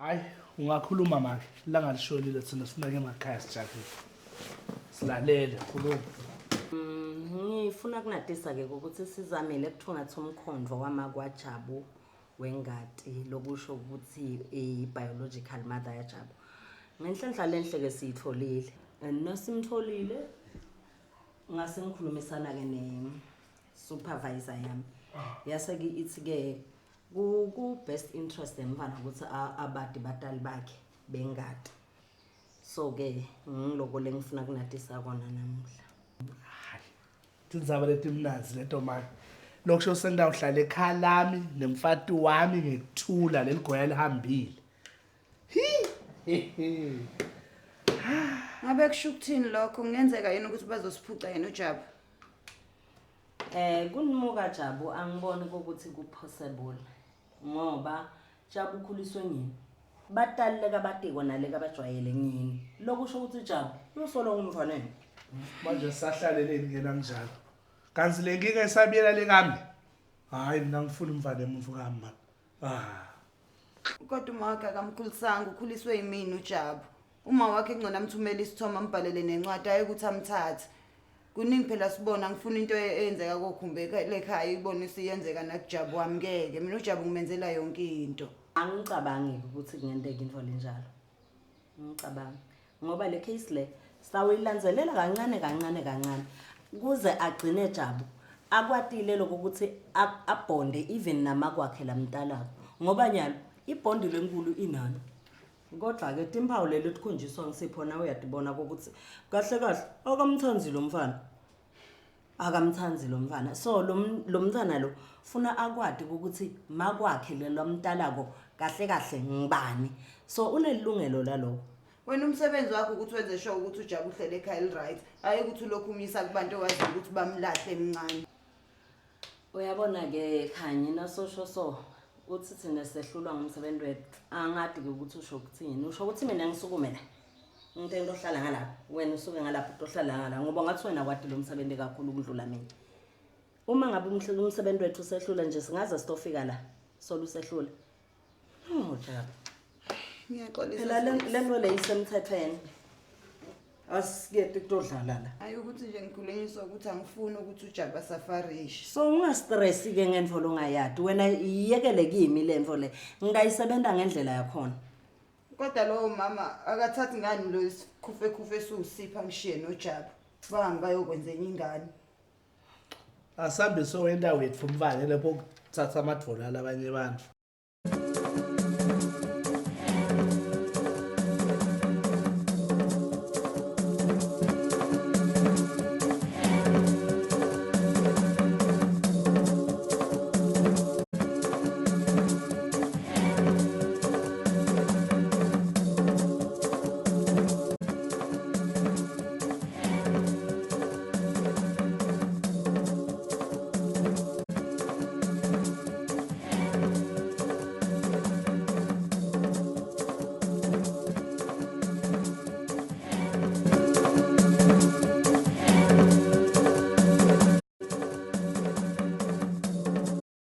Hayi, ungakhuluma make. Ilanga lishonile thina sifuna ke emakhaya sijahile. Silalele, khuluma. Ngifuna kunatisa ke ukuthi sizamile kuthungatha umkhondvo wamakwaJabu wengati lokusho ukuthi i-biological mother yaJabu. Ngenhlanhla lenhle ke siyitholile. And nasimtholile ngase ngikhulumisana ke ne supervisor yami. Yase ke ithi ke ku best interest yemfana ukuthi abadi batali bakhe bengati. So ke ngiloko lengifuna kunatisa kona namuhla. Tindzaba letimnandzi leto manje. Lokusho sengitawuhlala ekhaya lami nemfati wami ngekuthula leligoya lihambile. Hi. Ngabe kusho ukuthini lokho? Kungenzeka yini ukuthi bazosiphuca yena uJabu? Kunimuka Jabu angiboni ukuthi ku possible ngoba Jabu ukhuliswe ngini. Bataleka batiko naleka bajwayele ngini. Lokusho ukuthi Jabu usolo ngumfaneni. Manje sahlaleleni ke nanjalo. Kanti le nkinga esabiyela le kami. Hayi mina ngifuna umfana emuva kami man. Ah. Kodwa uma wakhe akamkhulisanga, ukhuliswe yimina uJabu. Uma wakhe kungcono amthumele isithombe ambhalele nencwadi aye ukuthi amthathe. Kuningi phela sibona ngifuna into eyenzeka kokhumbe lekhaya ibone isiyenzeka nakuJabu wami ngeke. Mina uJabu ngimenzela yonke into. Angicabangi ukuthi kungenteka into lenjalo. Ngicabanga ngoba le case le sawuyilandzelela kancane kancane kancane kuze agcine Jabu akwatile lokho ukuthi abhonde even namakwakhe lamntalako ngoba nyalo ibhondi lenkulu inani. Kodwa ke timphawu leli tikhonjiswa ngisipho nawe uyatibona ukuthi kahle kahle akamthanzi lo mfana. Akamthanzi lo mfana. So lo mntwana lo funa akwati ukuthi makwakhe lelo mntalako kahle kahle ngibani. So unelungelo laloko. Wena umsebenzi wakho ukuthi wenze sure ukuthi uJabu uhlele ekhaya eli-right, hhayi ukuthi ulokhu umyisa kubantu owaziyo ukuthi bamlahle emncane. Uyabona ke Khanyi nasosho so uthi thina sehlulwa ngumsebenzi wethu. Angadi ke ukuthi usho ukuthini. Usho ukuthi mina ngisukume la. Nginte into ohlala ngalapha, wena usuke ngalapha utohlala ngala ngoba ngathi wena kwati lo msebenzi kakhulu ukudlula mina. Uma ngabe umsebenzi wethu usehlula nje singaze sitofika la solo usehlula. Oh Jabu. Ngiyaxolisa. Phela le nto le isemthethweni. Asikete kutodlala la. Hayi ukuthi nje ngikhulunyiswa ukuthi angifuni ukuthi uJabu asafarishe. So ungastress ke ngentfo longayadi. Wena iyekele kimi lentfo le. Ngingayisebenta ngendlela yakhona. Kodwa lowo mama akathathi ngani lo sikhufe khufe esiwusipha ngishiye noJabu. Bahambe bayokwenza enye ingane. Asambe sowenta wethu mfana lapho kuthatha amadvola labanye abantu.